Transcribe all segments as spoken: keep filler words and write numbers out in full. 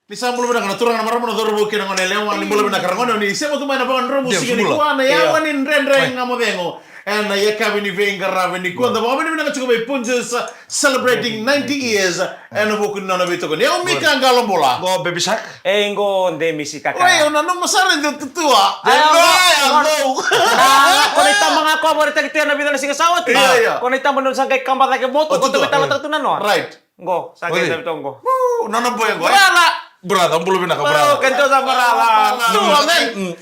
Ni sa bula vinaka na turaga, na marama, na cauravou kei na gone yalewa, ni bula vinaka ragone, ni sema tu mai na vakadromu siga nikua, na yawa ni Dredre Ga Mo Cegu. Ena yakavi ni veiqaravi nikua, da vakavinavinaka tiko vei Punjas, celebrating ninety years. Ena vuku ni nona veitokoni. Au Mika Qalobula. Qo Baby Shark. E, qo Demisi Kaka. Oi, au nanuma sara ni dau tutua. Ko na itaba ga ko a vakaraitaki tu ena vica na siga sa oti. Io, io. Ko na itaba ni sa qai kaba cake motu, ko tutua. Qo sa qai itavi toka qo. Nona boy qo. Brother. Brother, bula vinaka, brother. Kento sa brother. Tutua, man.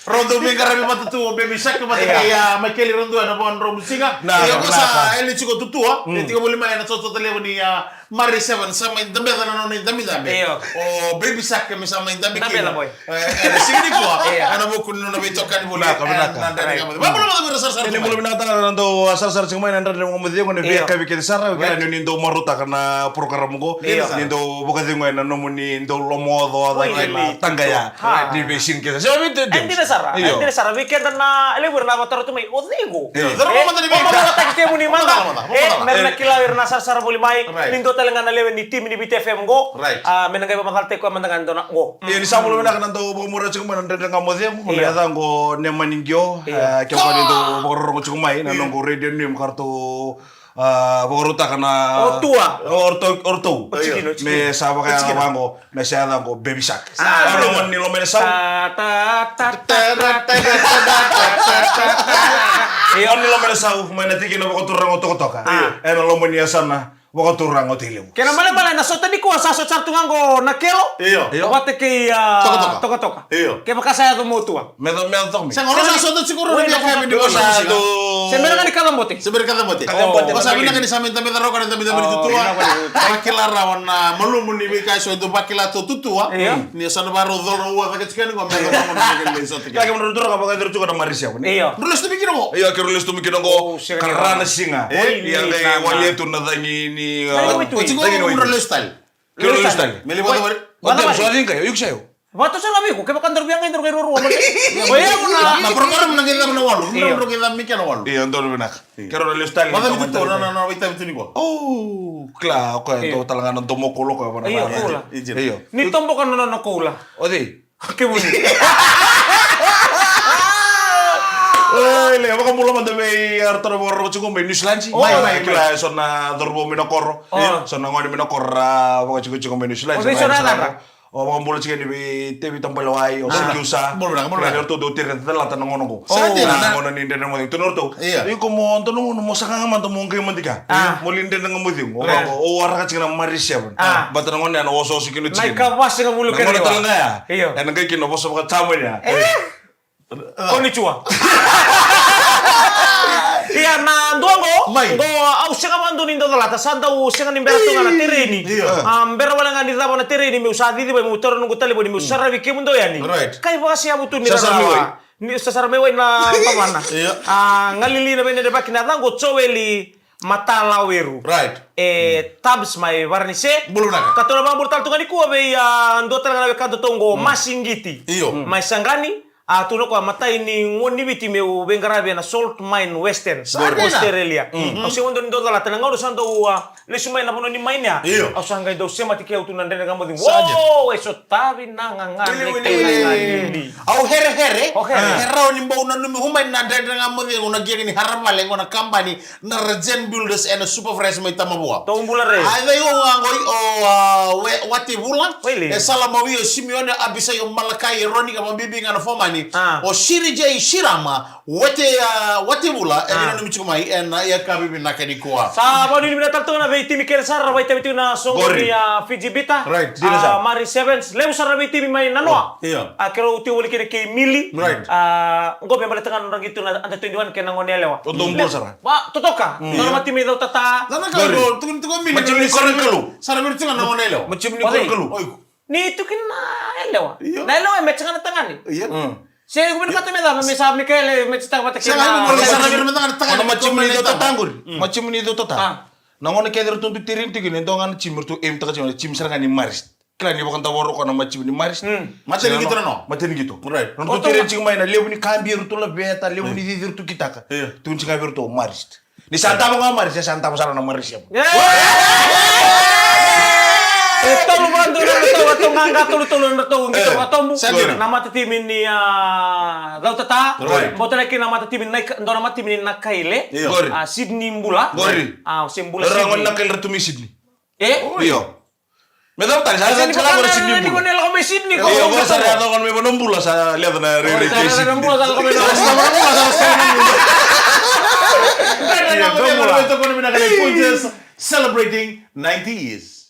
Rau dau veiqaravi vata tu o Baby Shark vata kei a Maikeli, rau dau ena vakadromu siga. Io, ko sa eli tiko tutua. E tiko voli mai ena sotasota levu ni a Mari Seven, sa mai dabeca na nona idabedabe. Io. O Baby Shark me sa mai dabe kina. Dabeca boy. E, ena siga nikua, ena vuku ni nona veitokani voli. Vinaka, vinaka. Ena Dredre Ga Mo Cegu. Vakabula vata vei ira sarasara. Ni bula vinaka tale na dau sarasara tiko mai na Dredre Ga Mo Cegu, ni veiyakavi kece sara, au kila ni dau marautaka na program qo. Ni dau vakacegu ena nomuni dau lomaocaoca kei na taqaya. Ni veisiga kece. Sega ni dina sara. Io. Dina sara vei keda na levu era na vakataro tu mai. O cei qo? Io, cava mada ni veika. Vakataki kemuni mada. E, me ra na kila ira na sarasara voli mai. Ni dua tale ga na lewe ni timi ni Viti F M qo. A, me na qai vakamacalataki koya mada ga ni dua na qo. Io, ni sa bula vinaka na dau vakamuri tiko mai na Dredre Ga Mo Cegu. Na yacaqu o Nemani Qio. Io. E, ke o koya ni dau vakarorogo tiko mai na noqu radio ni me ka ratou a, vakarautaka na o tua. O ratou, o ratou. Me sa vakayaga vaqo, me sa yaca qo Baby Shark. A, loma ni loma ni sau. Loma ni loma ni sau mai na tikina vakaturaga o Tokatoka. Ena loma ni yasana vakaturaga o Tailevu. Kena malemale na sota nikua sa sota sara tu ga qo na Kelo. Io. Vata kei a Tokatoka. Tokatoka. Io. Kevaka sa yaco mo tua. Me yaco, me yaco toka mai. Sega, o sa sota tiko ro na via kaya me dua sa do. Se bera ga ni kacabote. Se bera kacabote. Kacabote. O sa vinaka ni sa mai dabeca rawa ka na dabeca mai tutua. Vakila rawa na malumu ni veika eso e dau vakila tu tutua. Io. Ni sa na varo colo ua cake tiko ni qo me yaco na sota. Kaya ke mo dro ka vaka dro tiko na Mari Seven. Io. Dro lesu tu mai kina qo. Io, ke dro lesu tu mai kina qo. Ka ra na siga. Ia qai walia tu na cagi ni. Cagi ni waitui. Dro lesu tale. Dro lesu tale. Me li vata vari. O dro so vinaka, io, iko sa io. Vata sara vei iko, kevaka daru via qai daru qai ruarua mada. Oi, au na. Na program na qai cava na walu, na program na qai cava mai kena walu. Io, donu vinaka. Kero na lesu tale. Vata ni tutu, na, na, na, vei tavi tu ni koa. O, kila, o koya, dou tale ga na domo koula koya, vana. Io, koula. Io. Ni toboka na nona koula. O cei? Kemuni. Oi, le, vakabula mada vei, a, ratou na vakarorogo tiko mai Niusiladi. Mai, mai, kila, e so na cauravou mai na koro. So na gone mai na koro, a, vakatikotiko mai Niusiladi. O cei so na yacadra? O vakabula tiko yani vei Tevi Tabalewai, o Sikiusa. Bula vinaka, bula vinaka. Ratou dau tere calata na gauna qo. Sa dina. Na gauna ni Dredre Ga Mo Cegu. Tukuna ratou. Io. Iko mo dua na gauna mo saga ga mada mo qai mada i kea. Mo lai Dredre Ga Mo Cegu. Right. O waraka tiko na Mari Seven. Bata na gauna ya na osooso kina tiko. Na ikava sega vulu kina. Na gauna tale ga ya. Io. Ena qai kina vosa vakatamani ya. Konnichiwa. Ia na dua qo, mai. Qo au sega vakadua ni dau calata, sa dau sega ni bera tu ga na tereni. Io. A, bera wale ga ni cava na tereni, meu sa cici mai, meu taura noqu talevoni, meu saravi kemudou yani. Right. Kai vakaseavu tu ni rarawa. Ni sasara me wai na vavana. Io. A, galili na veinanevaki na yacaqu o Joeli Matalaweru. Right. E, Tabs mai Varanise. Bula vinaka. Ka tou na vakabula tale tu ga nikua vei, a, dua tale ga na wekadatou qo, Masi Qiti. Io. Mai Saqani. A, tukuna o koya, matai ni gone ni Viti meu veiqaravi ena Salt Mine Western Australia. Au sega vakadua ni dau calata na gauna sa dau, a, lesu mai na vanua ni mine ya. Io. Au sa qai dau semati kei au tu na Dredre Ga Mo Cegu. Sa dina. Wow, e sotavi na gagadre kei na galili. Au herehere. O herehere. E rawa ni bau nanumi hu mai na Dredre Ga Mo Cegu na qiqi ni haravale qo na kabani na Rajen Builders ena Superfresh mai Tamavua. Tou bula re. A, e cei o ga qoi o, a, Wate Vula. Wele. E Salamawi, o Simione, o Abisai, o Malakai, e Roni ka vakabibi ga na fomani. A. O Siri J Sirama. Wate, a, Wate Vula, e, a, ni nanumi tiko mai ena, a, yakavi vinaka nikua. Sa vakanuinui vinaka tale tu ga na veitimi kece sara, vakaitavi tiko na soqo ni, a, Fiji Bitter. Right. A, Mari Sevens, levu sara na veitimi mai Nanoa. Io. A, keirau tiko voli kina kei Mili. Right. A, qo me baleta ga na nodra qito na under twenty-one kei na gone yalewa. Totoka sara. Va, totoka. Nona matimi Cautata. Sa na ka qo, tukuni tiko Mili. Matimi ni Korokalou. Sa na vei tiko na gone yalewa. Matimi ni Korokalou. Oi. Ni tu kina na yalewa. Io. Na yalewa e match ga na tagane. Io. Mm. Se iko vinakata me cava me sa Mikaele me titaka vata kina. Sa na yalewa. Sa na match ni Cautata qori. Mm. Match ni Cautata. Ah. Na gone kece ratou dau tereni tiko ni dua ga na team ratou aim taka tiko na team sara ga ni Marist. Kila ni vakadavora ko na match ni Marist. Mm. Mataniqito na no. Mataniqito. Right. Ratou tereni tiko mai na levu ni kabi ratou laveta, levu ni cici ratou kitaka. Io. Tu tiko ga vei ratou Marist. Ni sa davo ga Marist, sa davo sara na Marist. E tolu va dua na ratou, ratou qaqa tolu tolu na ratou qito vatobu. Sa dina. Na mata timi ni a Rautata. Right. Botana kina na mata timi ni Naika, dua na mata timi ni Nakaile. Io. Qori. A Sydney Bula. Qori. A se Bula Sydney. Nakaile ratou mai Sydney. E? Io. Me cava tale sa sa sa lako Sydney Bula. Ni lako mai Sydney ko. Io, ko sa lako mai Bula sa leco na rere. Sa lako mai Bula sa lako mai. Celebrating ninety years.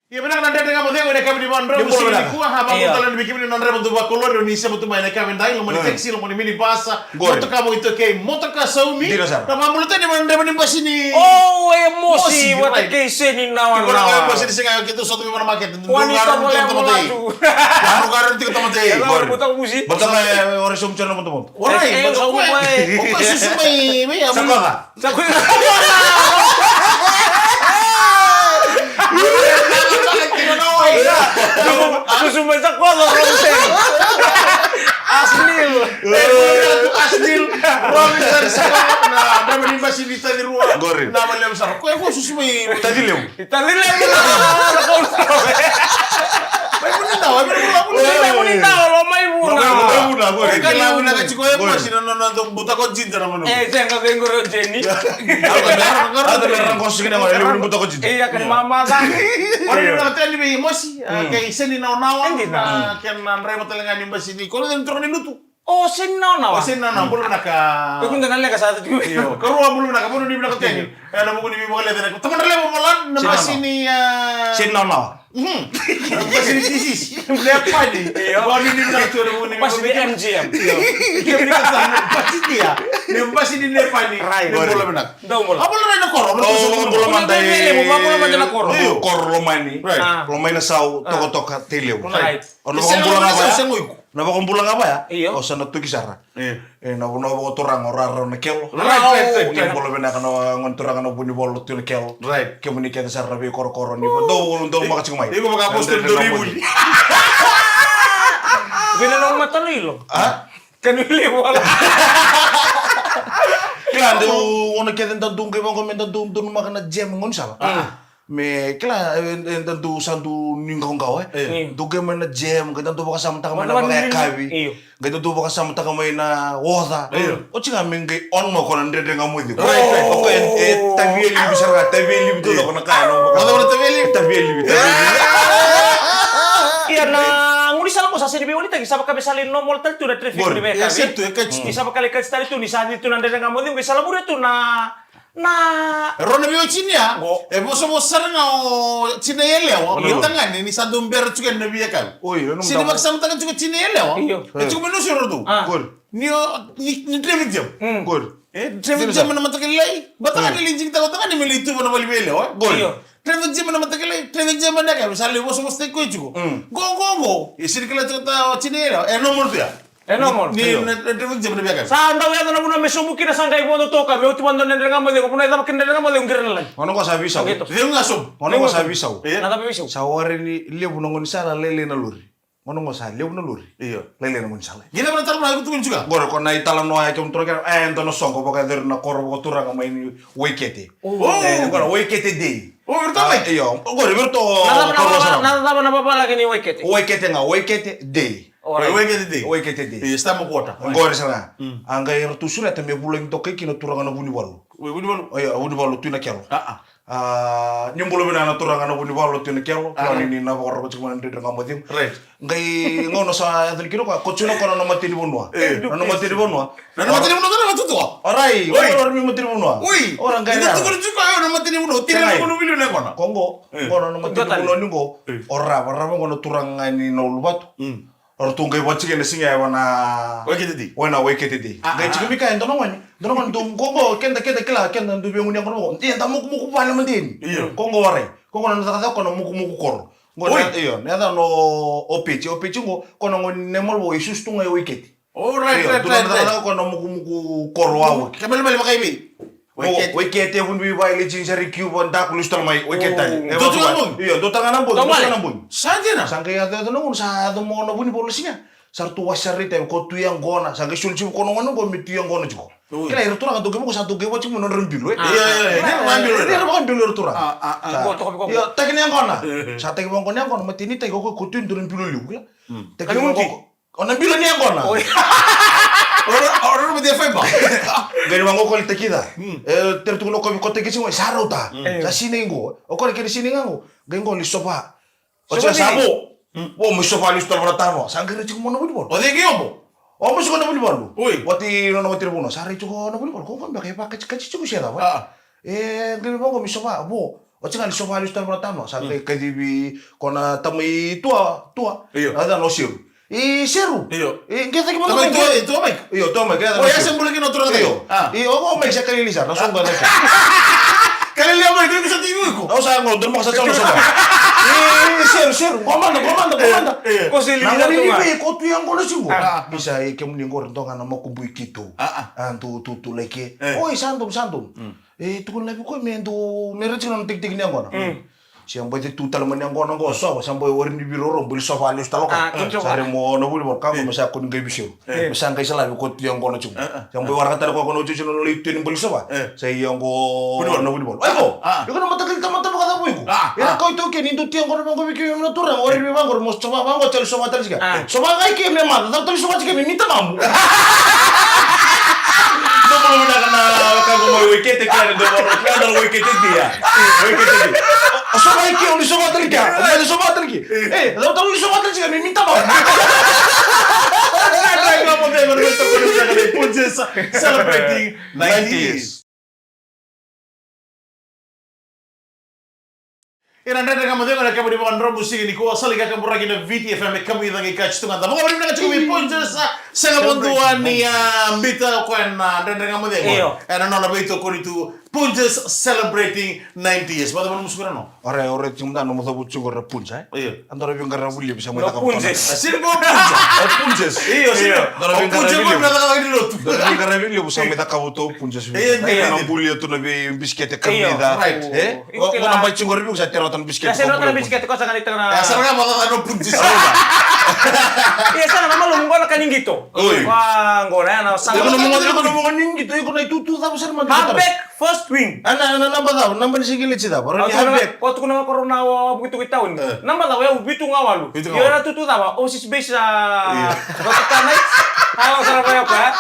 Ia vinaka na Dredre Ga Mo Cegu ena yakavi ni vakarau ni siga nikua. Hava mo tala ni vei kemuni na draiva tu vakolori, o ni sema tu mai ena yakavi edai, loma ni taxi, loma ni minibus, motoka vakaitaukei, motoka saumi. Dina sara. Na vabula tani mai na draiva ni basi ni. O e Mosi vata kei Seni na wana. Kona e Mosi ni siga keitou sota mai vana makete. Wani tamo ya mo latu. Wani tamo ya mo latu. Motoka e ora somu tena motomoto. Ora e motoka. O koya susu mai vei a. Sa koya. Sa koya. Susu mai sa koya Robinson. Asnil. Asnil. Robinson sa koya na draiva ni basi ni taci rua. Qori. Na vale sa koya ko susu mai. Taci levu. Taci levu. Mai vuni dau, mai vuni dau, lo mai vuna. Mai vuna, qori. Kila vuna ka tiko e Mosi na nona butako jinja na manu. E, sega, qori o Jeni. Ata me rango sigi na ngone, levu ni butako jinja. Ia, kani mama da. Ora ni na tani vei Mosi, a, kei Seni na onawa, a, kena draiva tale ga ni basi ni, kono ni toro ni lutu. O Seni na onawa. O Seni na onawa, bula vinaka. Ko kunda na leka sa tu. Io, karua bula vinaka, bula ni vinaka tani. E, na vuku ni veivakaleci na. Tamana levu vola, na basi ni, a. Seni na onawa. Mhm. Basi ni disease. Nepani. Io. Basi ni disease. Basi ni M G M. Io. Io, ni ka sa na basi ni ya. Ni basi ni Nepani. Right. Ni bola vinaka. Dau bola. A bola rai na koro. O, bola mada. Bola mada na koro. Io. Koro lomani. Right. Ah. Lomani na sau, ah, toka toka tei levu. Right. O na vakabula ga vaya. Na vakabula ga vaya. Io. O sa na tuki sara. E. E, na, na vakaturaga o rarau na kelo. Right, right, right, right. Ni bula vinaka na gone turaga na Vunivalu tu na kelo. Right. Kemuni kece sara na veikorokoro ni dou, dou maka tiko mai. Iko vaka apostle Dorivuli. Vina na mata na ilo. A? Kanu ili wala. Kila dou, ono kece da dou qai vaqo me da dou, dou maka na jam gaunisala. A. Me kila, e, e, da dou sa dou ni qauqau, e. Io. Dou qai mai na jam, qai da dou vakasamataka mai na vakayakavi. Io. Qai da dou vakasamataka mai na oca. Io. Oti ga me qai ono ko na Dredre Ga Mo Cegu. Right, right. O koya e, e, tavi e livi sara ga, tavi e livi tu ko na ka, no. Oca ko na tavi e livi. Tavi e livi, tavi e livi. Ia na gaunisala ko sa sega ni veiwalitaki, sa vaka me sa lai normal tale tu na traffic ni veika. Qori. E sa tu, e kaci. Ni sa vaka lai kaci tale tu, ni sa cici tu na Dredre Ga Mo Cegu, qai sa lavure tu na Na. E rau na veiwatini ya. Qo. E vosavosa sara ga o tina yalewa. Io. O tagane ni sa dau bera tiko ena veiyakavi. Oi, io, na. Se ni vakasamataka tiko tina yalewa. Io. E tiko mai na usi o ratou. A. Qori. Ni o, ni, ni traffic jam. Mm. Qori. E, traffic jam ena mataka lailai. Ba tagane lai jigitaka o tagane me lai tuva na vale ni yalewa. Qori. Io. Traffic jam ena mataka lailai, traffic jam ena yakavi. Sa lai vosavosataki koya tiko. Mm. Qo, qo, qo. E sega ni kila tiko o tina yalewa. E normal tu ya. E normal. Ni, ni, ni, ni, ni, ni, ni, ni, ni, ni. Sa dau yaco na vanua me sobu kina sa qai vodo toka, me oti vodo na Dredre Ga Mo Cegu, vanua e cava kina Dredre Ga Mo Cegu, qira na lagi. Gona qo sa veisau. Cegu ga sobu. Gona qo sa veisau. Io. Na cava veisau? Sa ware ni levu na gaunisala, lailai na lori. Gona qo sa levu na lori. Io. Lailai na gaunisala. Qai na vanua tale mai kutu gaunisala. Qori ko na italanoa e kemuni turaga, e, dua na soqo vakayacori na koro vakaturaga mai ni Waikete. O. E, qori Waikete Day. O, vei iratou mai? A, io. Qori vei iratou. Na cava, na cava, na cava na vavalagi ni Waikete? Waikete ga, Waikete Day. Alright. Waikete Day. Waikete Day. Io, stamp of water. Qori sara ga. Mm. A qai ratou sureta me vulagi toka kina turaga na Vunivalu. Oi, Vunivalu. Oi, Vunivalu Tui Nakelo. A, a. A, ni bula vinaka na turaga na Vunivalu Tui Nakelo. A. Kila ni na vakarorogo tiko mai na Dredre Ga Mo Cegu. Right. Qai gauna sa yaco ni kina koya, ko tiko na kona na matanivanua. E. Na matanivanua. Na matanivanua tale na tutua. Alright. Oi. Ora mi matanivanua. Oi. Ora qai. Ita tukuna tiko na matanivanua. Tira na kona vili na kona. Ko qo. E. Qo na matanivanua ni qo. E. O Rava, Rava qo na turaga ni na Uluvatu. Mm. O ratou qai vakatikina siga ya vana Waikete Day. Vana Waikete Day. A, qai a. Tiko mai kea e dua na gone. Dua na gone dou qo, qo, keda, keda kila, keda dou via gunu yaqona qo. Eda mukumuku vale madeni. Io. Ko qo warai. Ko qo na cakacaka ko na mukumuku koro. Qo na, oi. Io, na yaca no o Peti, o Peti qo, ko na gone ni Malavau e susu tu ga e Waikete. Oh, right, right, right, right. Io, dua na cakacaka ko na mukumuku koro wawa. Ke malemale vakaivei? Waikete. Waikete, Vunivalu, Vaileji, Jari, Kiuva, Daku, lesu tale mai, Waikete tale. Oh. E, dua tu ga na bogi. Io, dua tu ga na bogi, dua tu ga na bogi. Sa dina. Sa qai yaco, yaco na gauna, sa yaco mai na Vunivalu na siga. Sa ratou wasea rai tale, ko tu yaqona, sa qai soli tiko ko na gone qo me tu yaqona tiko. Ui. Kila ira turaga dau qai vaqo sa dau qai vaqo tiko mo nodra bilo, e. Ah, ia, ia, ia, ah, nira ah, vaqo ah, bilo ira turaga. Ah, ah, ah. Sa, io, toka vaqo. Io, taki ni yaqona. Eh, eh. Sa taki vaqo ni yaqona, mati ni taki, o koya ko tu e dua na bilo levu, kila. Mm. Taki ni vaqo. O na bilo ni yaqona. Oi. Ora, ora, ora, mati e fai ba. Qai ni vaqo ko le taki ca. Mm. E, tere tukuna o koya vei ko taki tiko, sa rauta. Mm. Eh. Sa sinai qo. O koya kena sinai ga qo. Qai qo ni sova. O tika sa vo. Vo, mo sova lesu tale vana tanoa. Sa qai rai tiko mo na vunivalu. O cei qai obo? O mo sova na vunivalu. Oi. Wati nona wati na vanua. Sa rai tiko na vunivalu. Ko qo beka e vakatikatika tiko se cava. Ah. E, qai vaqo mo sova. Vo. O tika ni sova lesu tale vana tanoa. Sa qai kacivi ko na tama i tua, tua. Io. A cana o Seru. I Seru. Io. I qai caki mada mai. Tua, tua mai. Io, tua mai. O ya se bula kina o turaga. Io. Ah. I o, o mai se kalili sa, na soqo na. Kalili mai, tu sa timu iko. Au sa qo, dua maka sa tau na soqo. I Seru, Seru. Qo mada, qo mada, qo mada. Io. Ko se lili na tu mai. Ko tu ya qo na siqo. Ah. Bisa i kemuni qo dua ga na makubu i kitu. Ah, ah. A dou tu tu leke. Eh. Oi, sa dou, sa dou. Mm. E tukuna laivi koya me dou, me raici na tekiteki ni yaqona. Mm. Se boi te tu tale mai ni yaqona qo, sova, se boi wari ni viroro, boi sova lesu tale o koya. Ah, sa remo na vunivalu, ka qo me sa koni qai viseu. Eh. Me sa qai sa laivi ko tu yaqona tiko. Eh, eh. Se boi waraka tale koya ko na uciuci na lai tu ni boi sova. Eh. Sa i yaqo na vunivalu. Ai ko, iko na matakali tamata vakacava iko? Ah, ira kau itaukei ni dou tu yaqona vaqo vei kemuni na turaga, wari vei vaqo, mo sova vaqo, tale sova tale sika. Ah. Sova ga i ke me maca, cau tale sova tiko me mita mamu. Dou bula vinaka na wekaqu mai Waikete, kila ni dou bula vinaka na Waikete dia. Waikete dia. O, o sova i ke, o ni sova tale kia. O ni sova tale kia. E, dau tau ni sova tale kia, me mita mamu. Punjas celebrating ninety years. Ena Dredre Ga Mo Cegu ena kena vakadrodro siga nikua, sa lai kakaburaki na Viti F M, e kamu i cagi kaci tu ga. Da vakavinavinaka tiko vei Punjas, sega vakadua ni a bita o koya na Dredre Ga Mo Cegu. Io. Ena nona veitokoni tu, Punjas celebrating ninety years. Vata vata musu kura no. Ora, ora tiko mada na nomu cavutu tiko ora Punjas, e? Io. Eda ro veiqaravi levu sa mai caka vata. Punjas. Sini ko Punjas. O Punjas. Io, sini. Io. Eda ro veiqaravi levu. Eda ro veiqaravi levu sa mai caka vata o Punjas. Io, io. Ena bulia tu na veibisikete kamica. Right. E? O, o na bai tiko ora vei sa tera vata na bisikete. Sa tera vata na bisikete, ko sa kani tara. E, sa na ka vata na Punjas. Ia, sa na malumu qo na kani qito. Oi. Wa, qo na, na, sa na malumu qo na malumu qo ni qito, iko na itutu cava sa na mada. Halfback, first wing. A na, na, naba cava, naba ni sigileti cava. Ora ni halfback. Ko tukuna ko rau na wa, wa, bukitu ki tauni. E. Naba cava, ya u vitu ga walu. Vitu ga walu. Io, na tutu cava, overseas base, a, Rotoka Knights. Ala sa na vaya ko, e.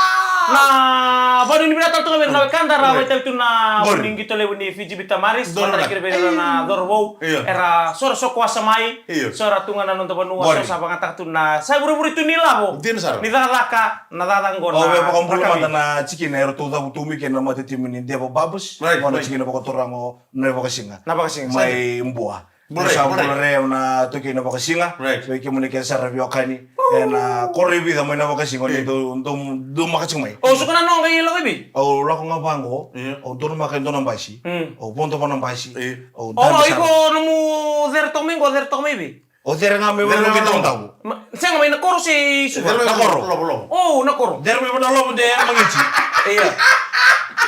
Na, vanu ni vinata tu ga vei na wekada ra, vei tale tu na, ni qito levu ni Fiji Bitter Marist, matara kere vei na Corovou. Io. Era soro soko wasa mai. Io. Soro tu ga na noda vanua, so sa vagataka tu na sa vurevure tu ni lavo. Dina sara. Ni cakacaka, na cakacaka qo na. Au via vakabula mada na tikina eratou cavutu mai kei na matatimi ni Devo Babas. Right, right. Qo na tikina vakaturaga o Navakasiga. Navakasiga, sa dina. Mai Bua. Bula re, bula re. Sa bula re na toki Navakasiga. Right. Vei kemuni kece sara veiwekani. Ena koro e vica mai Navakasiga, ni dou, dou, dou maka tiko mai. O suka na noqu i lako i vei? Au lako ga vaqo. Io. Au donumaka e dua na basi. Mm. Au vodo va na basi. Io. Au dabe sara. O, iko nomu cere toka mai qo, cere toka mai vei? O cere ga mai Vanua Kei Davudavu. Ma, sega mai na koro se i Suva? Na koro. Lovo, lovo. O, na koro. Cere mai Vanua Lovo de Magiti. Ia.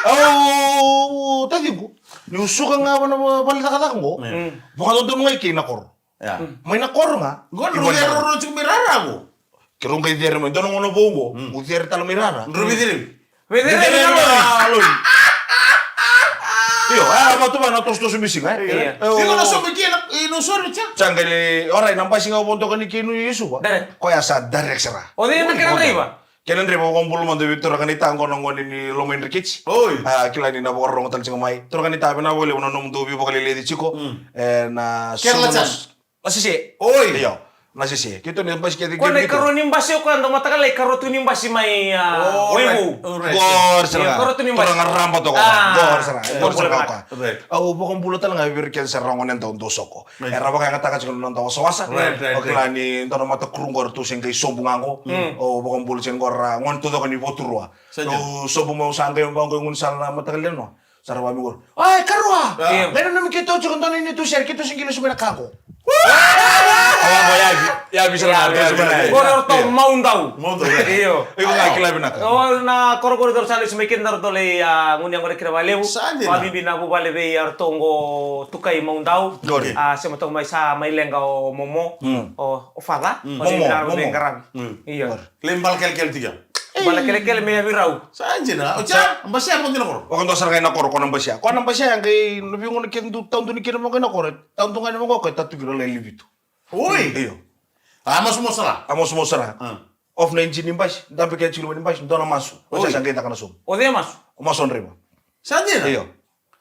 Au, taciqu. Niu suka ga vana vale cakacaka qo. Mm. Vakadodonu ga i kei na koro. Ia. Mai na koro ga. Qo i Vanua Lovo. Roro tiko mai rara qo. Keirau qai cere mai, dua na gauna vou qo, mm, au cere tale mai rara. Drau veicere? Veicere mai na lori. Io, a, vatu va na tosotoso bisiga, e? Io. Io. Tiko na sobe kina, e, no sori tia? Sa qai, orait, na basi ga vodoka ni kei Suva. Direct. Koya sa direct sara. O cei na kena draiva? Kena draiva, vakabula mada vei turaga ni ta qo na gone ni Lomaidreketi. Oi. A, kila ni na vakarorogo tale tiko mai. Turaga ni ta, vinaka vakalevu na nomudou veivakaleleci tiko. Mm. E, na Kena Suva Lachas. Na sese. Oi. Io. Na sese. Keitou ni basi kece. Ko na ikarua ni basi o koya, dau mataka lai karua tu ni basi mai, a, Waivou. Qori sara ga. Io, karua tu ni basi. Turaga raba toka. A. Qori sara ga. Qori sara ga. Right. Au vakabula tale ga vei ira kece sara ga na gone dau dau soko. Right. Era vakayagataka tiko na noda wasawasa. Right, right, right. O kila ni dua na matakuru qo ratou se qai sobu ga qo. Mm. Au vakabula tiko qo ra gone taucoko ni Vaturua. Sa dina. Au sobu mai au sa qai vaqo e gaunisala na mataka lailai. Sa ra vaka mai qori. Oi, karua! Io. Lai nanumi keitou tiko, dua na neitou sere, keitou se qai lesu mai na ka qo. Au vaka yavi, yavi sara ga, lesu mai na. Qori o ratou Maudau. Maudau, e. Io. Iko ga kila vinaka. O na koro qori ratou sa lesu mai kina, ratou lai, a, gunu yaqona kina vakalevu. Sa dina. Vakabibi na vuvale vei ratou qo Tukai Maudau. Qori. A, sema toka mai sa mai leqa o Momo. Mm. O, o Father. Mm. O Momo, Momo. Qaravi. Mm. Io. Qori. Lai bala kelekele tiko. Bala kelekele me yavi rau. Sa dina. O tia, basia mo dina koro. Waka dua sara ga ina koro, ko na basia. Ko na basia ya qai, na veigauna kece dau tadu ni kina mo qai na koro. Tadu ga ni mo qai, tatu kina lai livitu. Oi. Io. A masu mo sara. A masu mo sara. Ah. Off na engine ni basi, dabe kece tiko ni basi, dua na masu. Oi. Sa qai taka na sobu. O cei masu? O masu o draiva. Sa dina. Io.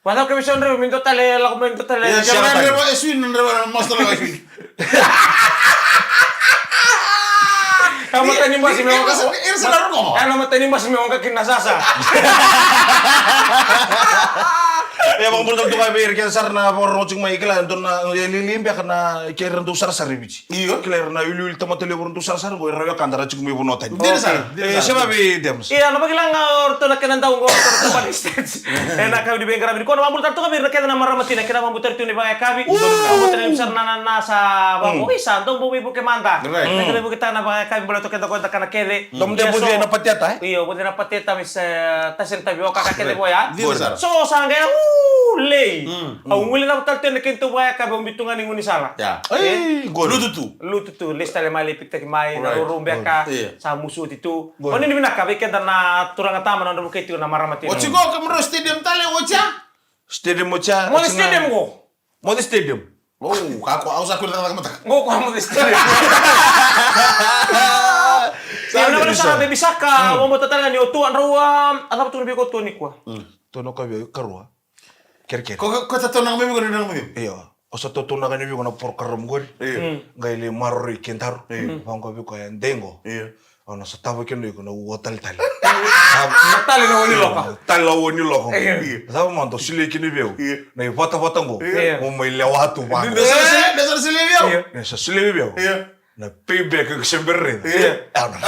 Vacava ke vei sa draiva, me dua tale, lako me dua tale. Ia, sa draiva, e sui na draiva, master lako e sui. A mata ni basi me waka. Ira sa na roko. A na mata ni basi me waka kina sasa. E, vakabula tale tu ga vei ira kece sara na vakarorogo tiko mai kila, dua na, e, lili beka na, kei ira dau sarasara e Viti. Io. Kila ira na wiliwili tamata levu ra dau sarasara qo, ira wekada ra tiko mai vanua tani. Dina sara, dina sara. E, se vavei Dems. Ia, na vakila ga o ratou na kena dau qo, o ratou na Bali States. E na kavi ni veiqaravi nikua, na vakabula tale toka vei ira na kece na marama tina, kena vakabutari tu ni vakayakavi. Uu. Vakabutari ni sara na, na, na sa vako, isa, dou bau veivuke mada. Right. Na kena veivuke tana vakayakavi, bula toka keda koya da kana kece. Dou bau veivuke na pateta, e? Io, veivuke na pateta, misa, tasi na tavioka, ka kece koya. Dina sara. So, sa qai, uu, lei. Mm. Au guilecava tale tu ena keitou vakayakavi, au biu tu ga ni gaunisala. Ia. Ei, qori. Lutu tu. Lutu tu, lesu tale mai, lai pikitaki mai, na ruru beka, sa musu oti tu. Qori. O ni vinaka vei keda na turaga tama na nodra vukei tiko na marama tina. Oti qo, kemudrau stadium tale, oti ya? Stadium oti ya, moce stadium qo. Moce stadium. O, ka ko, au sa kua ni cakacaka mataka. Qo ko moce stadium. Sa na vale sa bebisaka, o mo tatala ni o tu, andrau, a, a cava tu na vei ko tu nikua? Tu na ka vei karua. Kerekere. Ko, ko, ko tatou na mai viko ni na mai viko. Io. O sa tatou na ka ni viko na porokaramu qori. Io. Qai lai maroroi kedaru. Io. Vaqo viko e dei qo. Io. O na sa tava kina iko na ua talitali. Na tali na ua ni loko. Tali na ua ni loko. Io. Cava mada o solia kina vei au. Io. Na ivatavata qo. Io. Mo mai lewa tu vaqo. Ni sa solia vei au. Io. Ni sa solia vei au. Io. Na payback ka se bera raica. Ia. Au na.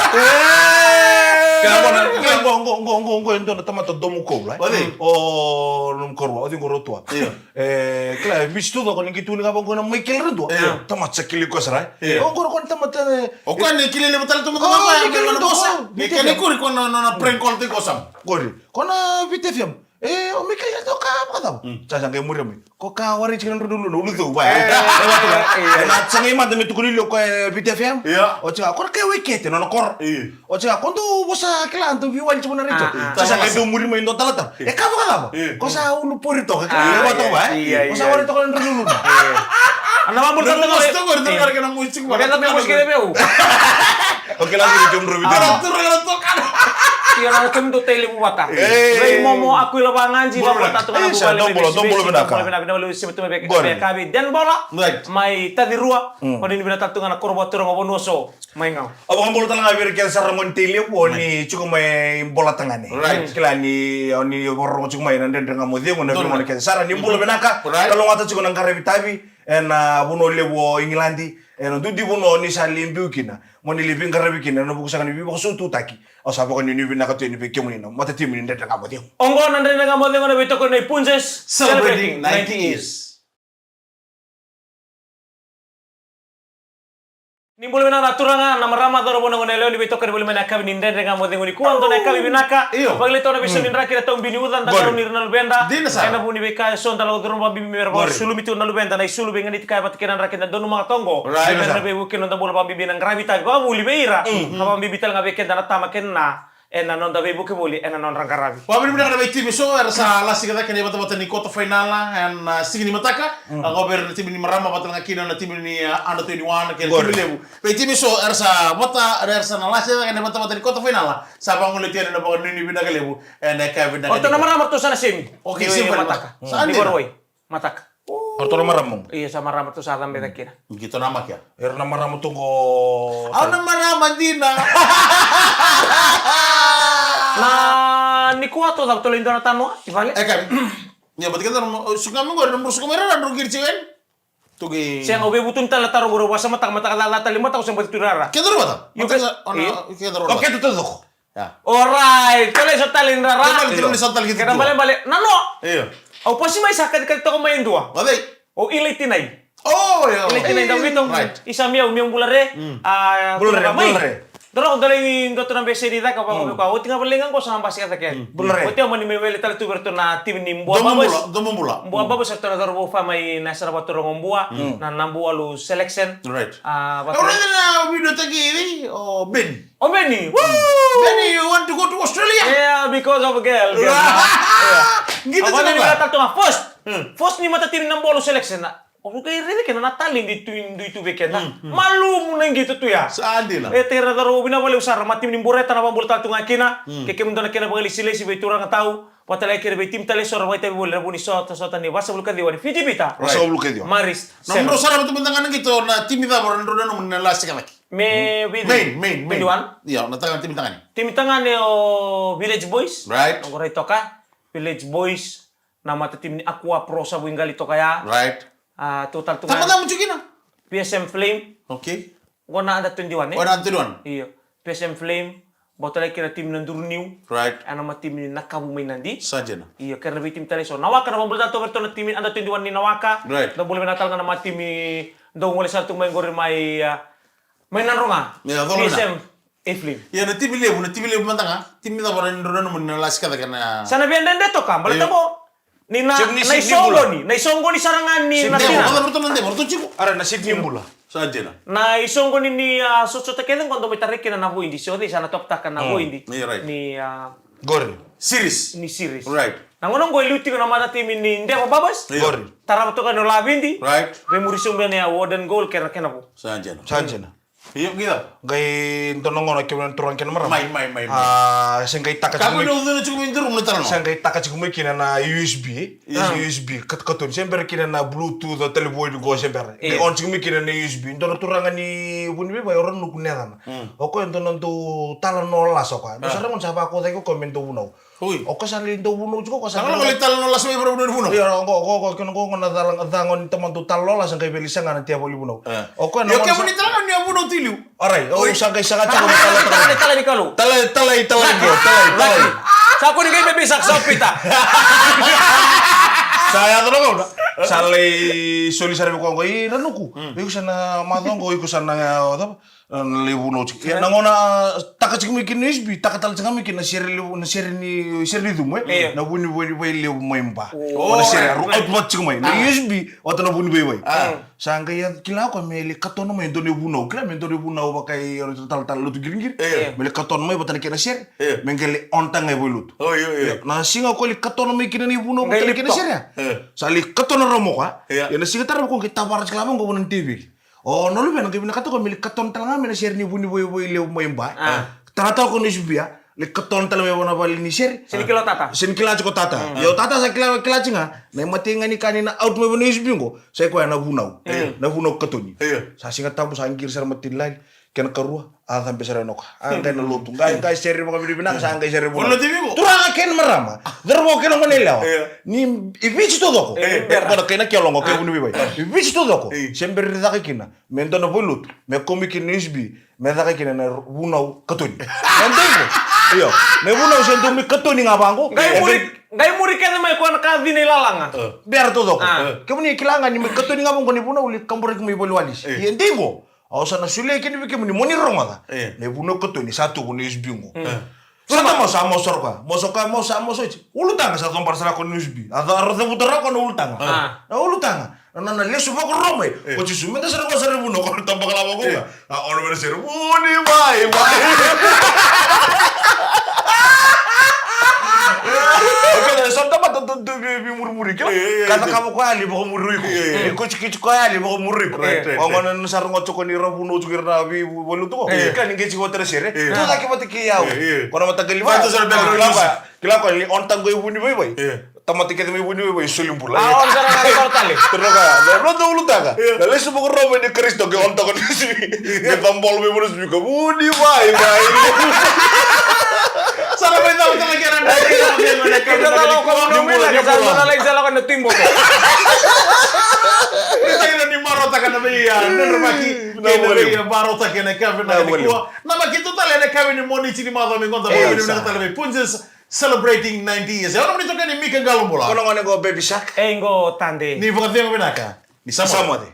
Kila qo na, kila qo, qo, qo, qo, qo, e dua na tamata domo koula, e? O cei? O nomu karua, o cei qo Rotua? Ia. E, kila, e bisi tu coko ni qai tukuni ga vaqo na Michael Radua. Ia. Tamata sa kilai koya sara, e? Ia. O qo, qo na tamata, e, o koya ni kilai levu tale tu ga. O, Michael Radua, o, e, kena ikuri ko na, na, na prank call tiko sa. Qori, ko na Viti F M. E, o Michael Radua ka vakacava? Mm. Sa, sa qai muria mai. Ko ka warai tiko na drau na uluna, ulu cau, va. E, e, e, e, na sa qai mada me tukuni lio ko e Viti F M. Ia. O tiko, ko na kai wai kete, nona koro. Ia. O tiko, ko dou vosa kila, dou veiwali tiko na retio. Ah, ah. Sa, sa qai dau muri mai dua talatala. Ia. E ka vakacava? Ia. Ko sa ulu pori toka, kila, ah, ia, va toka, ia, e? Ia, ko sa warai toka na drau na uluna. Ia. Ana vabula tale toka. Ia. Ia, na kemi dou tailevu vata. Ei. Rai momo aku ila vagadi, vabula tatu ga na vuvale, dou bula, dou bula vinaka. Vinaka, vinaka, vinaka, vinaka, vinaka, vinaka, vinaka, vinaka, vinaka, vinaka, vinaka, vinaka, mai Tacirua, mm, ko ni vinaka tatu ga na koro vakaturaga o Vanuaso, mai Gau. Au vakabula tale ga vei ira kece sara goni tailevu, o ni tiko mai Bolatagane. Right. Kila ni, o ni vakarorogo tiko mai na Dredre Ga Mo Cegu, na veigauna kece sara, ni bula vinaka, right, kalougata tiko na qaravi tavi, ena vanua levu o Igiladi, ena dua na vanua o ni sa lai biu kina. Mo ni lai veiqaravi kina ena vuku saka ni veivakasaututaki. Au sa vakanuinui vinaka tu yani vei kemuni na matatimi ni Dredre Ga Mo Cegu. Oqo na Dredre Ga Mo Cegu ena veitokoni nei Punjas, celebrating ninety years. Ni bula vinaka na turaga, na marama, cauravou, na goneyalewa, ni veitokoni voli mai na yakavi ni Dredre Ga Mo Cegu nikua, dua na yakavi vinaka. Io. Vakilai toka na veisau ni draki, na tau bini uca, da qori, karoni ira na luveda. Dina sara. Ena vu ni veika eso da lako curuma vakabibi me ra vakasulumi tu na luveda, na isulu, veiganiti kaya vata kei na draki da donumaka toka oqo. Right. Ena veivuke noda bula vakabibi na qaravi tavi vakavuli vei ira. Mm. Ka vakabibi tale ga vei keda na tama kei na na, ena noda veivuke voli, ena nodra qaravi. Vakavinavinaka na veitimi eso era sa lasika cake ena ivatavata ni quarter final ena, ah, siga ni mataka. Mm. A, qo vei ira na timi ni marama vata ga kina na timi ni, ah, under twenty-one kei na timi levu. Veitimi eso era sa vata, era sa na lasika cake ena ivatavata ni quarter final. Sa vagolei yani na vakanuinui vinaka levu ena yakavi vinaka. O ratou na marama ratou sa na semi. Okay, semi mataka. Sa ni dina. Mataka. O ratou na marama. Io, sa marama ratou sa cabe cake kina. Keitou na makia. Era na marama tu qo. Au na marama dina. Na nikua tou cava, tou lai dua na tanoa i vale? E ka. Ia, but keitou na, suka mai qori, na muru suka mai rara, drau qiri tiko yani. Tuki. Sega, au veivutuni tale na taro qori, au vakasamataka, mataka caca tale, mataka au se bati tu rara. Keitou rara vata? Io, keitou, ona, io, keitou rara vata. O keitou taucoko. Ia. Alright, tale so tale ni rara. Tale, tale ni so tale. Kena balebale, nanoa. Io. Au pasi mai sa katikati toka mai e dua. O cei? O Ilai Tinai. O, io. Ilai Tinai Davito. Right. Isa Miau, Miau Bulare. Mm. A, Bulare, Bulare. Dua na, dua na, dua tu na bese ni caka vaka me koya. Oti ga vale ga qo sa na basika cake. Mm. Bulare. Oti au mani mai wele tale tu vei ratou na timi ni Bua Babas. Domobula, Domobula. Bua Babas, ratou na cauravou fa mai na yasana vakaturaga o Bua. Mm. Na Nabualu selection. Right. A, vaka. Au raica na video taki o Beni. O Beni. Woo! Then you want to go to Australia? Yeah, because of a girl. Qita Ava na ni va. Vila tale tu ga first. First ni matatimi na bolo selection. O qai raica kina na talenti tu, tu, tu vei keda. Malumu na qito tu ya. Sa dina. E tei ra caro vina valeu sara, matatimi ni Bureta na vabula tale tu ga kina. Ke kemudou na kena vakalesilesi vei turaga tau. Vata kei ira vei timi tale eso ra vakaitavi voli ena vuku ni sota, sota ni vasagavulu ka ciwa ni Fiji Bitter. Vasagavulu ka ciwa. Maris. Na mudou sara vata mada ga na qito na timi cava ra dro na nomu na lasi ka cake. Me vici. Main, main, main. Twenty-one. Ia, na taga na timi tagane. Timi tagane o Village Boys. Right. Oqo rai toka. Village Boys. Na matatimi ni Aqua Pro sa vuiqali toka ya. Right. A, total tu Tama ga. na mutu kina. P S M Flame. Okay. Oqo na under twenty-one, e? O na under twenty-one. Io. P S M Flame. Botolai kei na timi na Duruniu. Right. A na matatimi ni Nakavu mai Nadi. Sa dina. Io, kei na veitimi tale eso. Nawaka na vabula tale tu vei iratou na timi under twenty-one ni Nawaka. Right. Na bula vinaka tale ga na matatimi dou gole sara tu mai qori mai, a, mai Nadroga. Ia, colo P S M Eflin. Ia na timi levu, na timi levu mada ga. Timi cava ra dro na nomu na lasi ka cake na. Sa na via dredre toka, baleta Io. qo. Ni na, Sydney, na Sydney isogoni, bula. Na isogoni sara ga ni na Demo, tina. vata vata na demo, vata tiko. Ara na Sydney bula. Sa dina. Na isogoni ni, a, sotasota kece qo dou mai tarai kina na voidi. Se o cei sa na toptaka na voidi. Ia, right. Ni, a, Qori. Series. Ni series. Right. Na gauna qo e liu tiko na matatimi ni Deva Babas. Io. Qori. Tarava toka ni o Lavidi. Right. Vei muri sobu yani a Warden Goal kei na kena vo. Sa dina. Sa dina. Io, qita. Qai dua na gauna kemuni na turaga kei na marama. Mai, mai, mai, mai. A, se qai taka Kako tiko ni mai. ucuna tiko mai duru na tala no. Se qai taka tiko mai kina na U S B. Io. U S B. Kat-, katoni. Se bera kina na Bluetooth o telefoni qo se bera. Qai Io. on tiko mai kina na U S B. Dua na turaga ni Vunivaivai o Ranuku na yacana. O koya dua na dau tala no lasa o koya. Dua sara na gauna sa vakaucaki o koya me dau vunau. Ui. O koya sa lai dau vunau tiko, o koya sa Sa qai lai tala no lasa mai vara vunau ni vunau. Io, o koya, o koya, o koya, o koya na cala, cago ni tamata dau tala no lasa qai vei lai saga na tevali vunau. O koya na Io, gauna sa kemuni tala ni a vunau tiliu. Alright, o sa qai saga tiko na Tala tala. ni tala ni Kalou. Talai, talai, talai, qo, talai, talai. Sa kua ni qai bibi sa, sa pita. Sa yaco na gauna. Sa lai soli sara vei koya qo, "E Ranuku, iko sa na macawa qo, iko sa na, o cava? Na lai vunau tiko." Ia na gauna, a, taka tiko mai kina na U S B, taka tale tiko mai kina na sere levu, na sere ni, sere ni cumu, e? Io. Na Vunivaivai levu mai Ba. O na sere, a, ru-, output tiko mai. Na U S B, vata na Vunivaivai. Sa qai ya kila o koya me lai katona mai e dua na ivunau. Kila me dua na ivunau vaka i, o, talatala lotu qiriqiri. Io. Me lai katona mai vata na kena sere. Io. Me qai lai on taka ga e vailotu. O, io, io. Io, na siga o koya lai katona mai kina na ivunau vata na kena sere. Io. Sa lai katona rawa mai o koya. Io. Ia na siga tarava o koya qai tavara tiko lava qo vua na teveli. O na luvena qai vinakata o koya me lai katona tale ga mai na sere ni Vunivaivai levu mai Ba. Tara tale o koya na U S B ya. Lai katona tale mai vua na vale ni sere. Se ni kila o tata. Se ni kila tiko o tata. Ia o tata sa kila, kila tiko ga. Na imatai ga ni ka ni na out mai vua na U S B qo. Sa i koya na vunau. Na vunau katoni. Io. Sa Siga Tabu sa qiri sara matai ni lali. Kena karua, a cabe sara yani o koya. A qai na lotu. Qai, qai sere vakavinavinaka, sa qai sere vunau. Vunau tiko. Turaga kei na marama. Cauravou kei na goneyalewa. Io. Ni i Viti taucoko. Io. E, qo na kai na kelo qo, kai Vunivaivai. I Viti taucoko. Io. Se bera ni caka kina. Me dua na vailotu. Me kau mai kina na U S B. Me caka kina na vunau katoni. Na daivo. Io. Na vunau se dau mai katoni ga vaqo. Qai muri, qai muri kece mai koya na ka cina i lalaga. Bera taucoko. A. Kemuni kila ga ni mai katoni ga vaqo ni vunau lai kaburaki mai vale ni walisi. Io. Ia daivo. Au sa na solia kina vei kemuni mo ni rogoca. Io. Na vunau katoni sa tu vua na U S B qo. Io. Sa ta mau sa mau sara koya. Mau sara koya, mau sa mau sara. Ulutaga sa cobara sara koya na U S B. A ca-, a ra cavuta ra koya na ulutaga. A. Na ulutaga. Na, na, na lesu vakarorogo mai. Io. O Jisu, me da sara koya sara vunau, koya na tabaka lava koya. Io. A, ono me na sere, Vunivaivai. Okay, na sa tamata, tu, tu, vi, vi, muri, muri, kila. Io, io, io. Ka cakava koya, lai vakamuri iko. Io, io, io. Iko tiki, tiko koya, lai vakamuri iko. Right, right, right. Oqo na, na sa rogo tiko ni ra vunau tiko ira na vi, vi, vunau tiko. Io. Kila ni qai tiko vata na sere. Io. Tu cake vata kei au. Io, io. Ko na mataqali va. Vata sara beka na Kila koya, kila koya, ni on taka qo i Vunivaivai. Io. Tamata kece mai Vunivaivai, soli bula. A, on sara ga na taro tale. Taro ga, na, na, na ulutaga. Io. Na lesu vakarorogo mai ni Karisito, qai on taka na sui. Qai cabolo mai vua na sui, ka Vunivaivai. Sara mai cala tale kena. Kena cala ko, ni bula, ni bula. Ni marautaka na vei, a, na, na maki. Kena vei, a, marautaka na ka vinaka nikua. Na maki tu tale na ka vei ni Moniti ni macawa mai qo, da vei vinaka tale vei Punjas. Celebrating ninety years. E, o nomuni itokani Mika Qalobula. Ko na gone qo Baby Shark. E, qo Tade. Ni vakacegu vinaka. Ni sa moce.